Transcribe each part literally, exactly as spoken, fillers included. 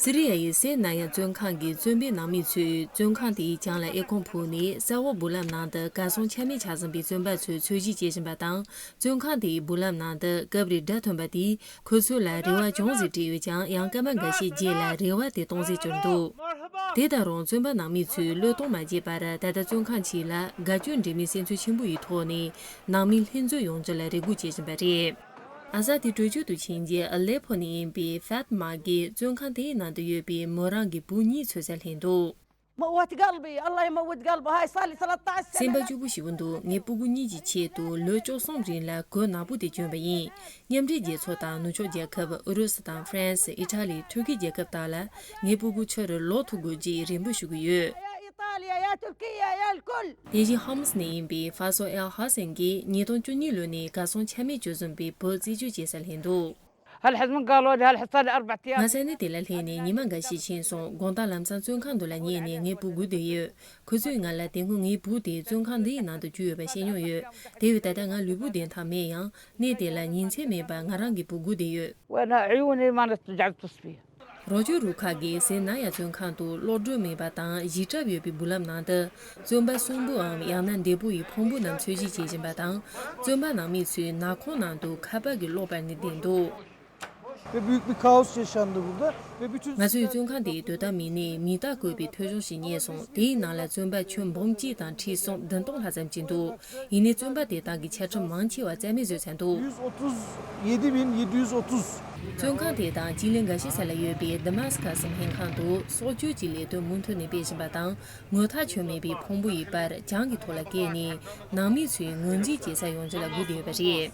སི་རི་ཡ་ཡི་སེ་ན་ཡ་བཙོན་ཁང་གི་བཙོན་པའི་ནང་མི་ཚོས་བཙོན་ཁང་དེའི་གྱང་ལ་ཨེ་ཁུང་ཕུག་ནས་གསལ་བོ་སྦུག་ལམ་ནང་དུ་གར་སོང་ཆ་མེད་ཆགས་ཟིན་པའི་བཙོན་པ་ཚོའི་འཚོལ་ཞིབ་བྱེད་བཞིན་པ་དང་། བཙོན་ཁང་དེའི་སྦུག་ལམ་ནང་དུ་སྐབས་རེ་སྒྲ་ཐོན་པ་དེས་ཁོ་ཚོ་ལ་རེ་བ་ཅུང་ཟད་སྤྲད་ཡོད་ཀྱང་། ཡང་སྐར་མ་འགའ་ཤས་རྗེས་ལ་རེ་བ་དེ་སྟོང་ཟད་གྱུར་འདུག་དེ་ལྟ་རུང་བཙོན་པ་ནང་མི་ཚོས་བློས་གཏོང་མ་བྱས་པར། ད་ལྟ་བཙོན་ཁང་ཕྱི་ལ་དགའ་སྐྱོ་འདྲེས་མའི་སེམས་ཚོར་ཆེན་པོ་ཡི་ཐོག་ནས་ནང་མི་ལྷན་འཛོམས་ཡོང་རྒྱུ་ལ་རེ་སྒུག་བྱེད་བཞིན་པ་རེད། ཨ་ཟ་དེ་བྲོས་བྱོལ་དུ་ཕྱིན་རྗེས་ཨ་ལེ་ཕོ་ནས་ཡིན་པའི་ཧྥེ་ཏི་མ་གིས་བཙོན་ཁང་དེའི་ནང་དུ་ཡོད་པའི་མོ་རང་གི་བུ་གཉིས་འཚོལ་སར་ལྷན་འདུག موت قلبي، الله يموت قلبه، هاي صار لي ثلاثة عشر سنة. སེམས་པ་སྐྱོ་པོ་ཞེ་པོ་འདུག་ངའི་སྤུ་གུ་གཉིས་ཀྱི་ཆེད་དུ་ལོ་བཅུ་གསུམ་རིང་ལ་གོས་ནག་པོ་དེ་གྱོན་པ་ཡིན། མཉམ་འབྲེལ་རྒྱལ་ཚོགས་དང་ནུབ་ཕྱོགས་རྒྱལ་ཁབ་ཨུ་རུ་སུ་དང་ཧྥ་རན་སི། ཨི་ཊ་ལི། ཐུར་ཁེ་རྒྱལ་ཁབ་དག་ལ་ངའི་སྤུ་གུ་ཕྱིར་ལོག་ཐུབ་དགོས་ཅེས་རེ་འབོད་ཞུ་གི་ཡོད། يا إيطاليا، يا تركيا، يا الكل. དེ་བཞིན་ཧམ་སི་ནས་ཡིན་པའི་ཧྥ་སོ་ཨེལ་ཧ་སན་གྱིས་ཉིས་སྟོང་བཅུ་གཉིས་ལོ་ནས་གར་སོང་ཆ་མེད་གྱུར་ཟིན་པའི་བུ་རྩད་གཅོད་བྱེད་སར་ལྷན་འདུག هالحزب من قالوا لي هالحصار لي أربع أيام. ང་ས་གནས་དེ་ལ་སླེབས་ནས་ཉི་མ་འགའ་ཞིག་ཕྱིན་སོང་། དགོང་དག་ལམ་སང་བཙོན་ཁང་དུ་ལ་ཉལ་ནས་ངའི་བུ་སྒུག་བསྡད་ཡོད། ཁོ་ཚོས་ང་ལ་དེ་སྔོན་ངའི་བུ་དེ་བཙོན་ཁང་འདིའི་ནང་དུ་བཅུག་ཡོད་པ་བཤད་མྱོང་ཡོད། དེ་བས་ད་ལྟ་ང་ལུས་པོ་བདེ་ཐང་མེད་ཡང་། གནས་དེ་ལ་ཉིན་མཚན་མེད་པར་ང་རང་གི་བུ་སྒུག་བསྡད་ཡོད། وأنا عيوني ما رجعت تصفي. རོ་ཇོ་རུ་ཁག་གིས་སེ་ན་ཡ་བཙོན་ཁང་དུ་གློག་སྒྲོན་མེད་པ་དང་། གཞི་གྲབས་ཡོད་པའི་སྦུག་ལམ་ནང་དུ་བཙོན་པ་གསོན་པོའམ་ཡང་ན་འདས་པོ་ཡི་ཕུང་པོ་རྣམས་འཚོལ་ཞིབ་བྱེད་བཞིན་པ་དང་། བཙོན་པ་ནང་མི་ཚོས་ནག་ཁུང་ནང་དུ་ཁ་པར་གྱི་གློག་སྤར་ནས་བསྡད་འདུག Ve büyük bir kaos yaşandı burada. Ve bütün ང་ཚོའི་བཙོན་ཁང་དེའི་དོ་དམ་མི་སྣས་མིང་རྟགས་བཀོད་པའི་ཐོལ་བྱུང་ཞིག་རྙེད་སོང་། དེའི་ནང་ལ་བཙོན་པ་ཁྱོན་འབུམ་གཅིག་དང་ཁྲི་གསུམ་བདུན་སྟོང་ལྷག་ཙམ་ཅིག་འདུག་ཡིན་ནའི་བཙོན་པ་དེ་དག་གི་ཆ་ཁྲིམས་མང་ཆེ་བ་རྩ་མེད་བཟོས་ཚར་འདུག Yüz otuz yedi bin yedi yüz otuz. བཙོན་ཁང་དེ་དང་སྤྱི་གླིང་འགའ་ཤས་ས་ལ་ཡོད་པའི་དི་མཱ་སི་ཁ་སི་སྨན་ཁང་དུ་སྲོག་སྐྱོབ་ཀྱི་ལས་དོན་མུ་མཐུད་ནས་སྤེལ་བཞིན་པ་དང་། ངོ་ཐག་ཆོད་མེད་པའི་ཕུང་པོ་ཡི་པར་གྱང་གི་ཐོག་ལ་བཀལ་ནས་ནང་མི་ཚོས་ངོས་འཛིན་བྱེད་ས་ཡོང་རྒྱུ་ལ་སྒུག་བསྡད་ཡོད་པ་རེད།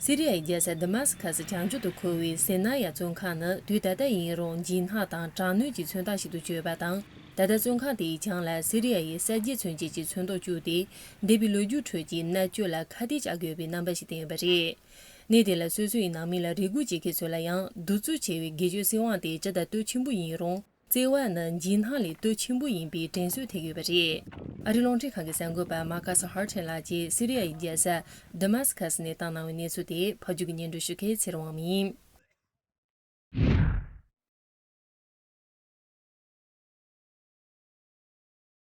སི་རི་ཡའི་རྒྱལ་ས་དི་མཱ་སི་ཁ་སི་བྱང་ཕྱོགས་སུ་འཁོད་པའི་སེ་ན་ཡ་བཙོན་ཁང་ནི་དུས་ད་ལྟ་ཡིན་རུང་འཇིགས་སྣང་དང་དྲག་གནོན་གྱི་མཚོན་རྟགས་ཤིག་ཏུ་གྱུར་ཡོད་པ་དང་། ད་ལྟ་བཙོན་ཁང་དེའི་གྱང་ལ་སི་རི་ཡ་ཡི་གསར་བརྗེ་མཚོན་བྱེད་ཀྱི་ཚོན་མདོག་བཅུག་སྟེ། འདས་པའི་ལོ་རྒྱུས་ཁྲོད་ཀྱི་མནར་གཅོད་ལ་ཁ་གཏད་བཅག་དགོས་པའི་རྣམ་པ་ཞིག་བསྟན་ཡོད་པ་རེད། གནས་དེ་ལ་སོ་སོ་ཡི་ནང་མི་ལ་རེ་སྒུག་བྱེད་མཁན་ཚོ་ལ་ཡང་། གདུག་རྩུབ་ཆེ་བའི་སྒེར་གཅོད་སྲིད་དབང་དེ་ཇི་ལྟར་གཏོར་ཆེན་པོ་ཡིན་རུང་། བརྩེ་བ་ནི་འཇིགས་སྣང་ལས་གཏོར་ཆེན་པོ་ཡིན་པའི་དྲན་གསོ་ཐེབས་ཡོད་པ་རེད། ཨ་རིའི་རླུང་འཕྲིན་ཁང་གི་གསར་འགོད་པ་མར་ཁ་སི་ཧར་ཐན་ལགས་ཀྱིས་སི་རི་ཡའི་རྒྱལ་ས་དི་མཱ་སི་ཁ་སི་ནས་བཏང་གནང་བའི་གནས་ཚུལ་དེ་ཕབ་སྒྱུར་གྱིས་སྙན་སྒྲོན་ཞུ་མཁན་ཚེ་རིང་དབང་མོ་ཡིན།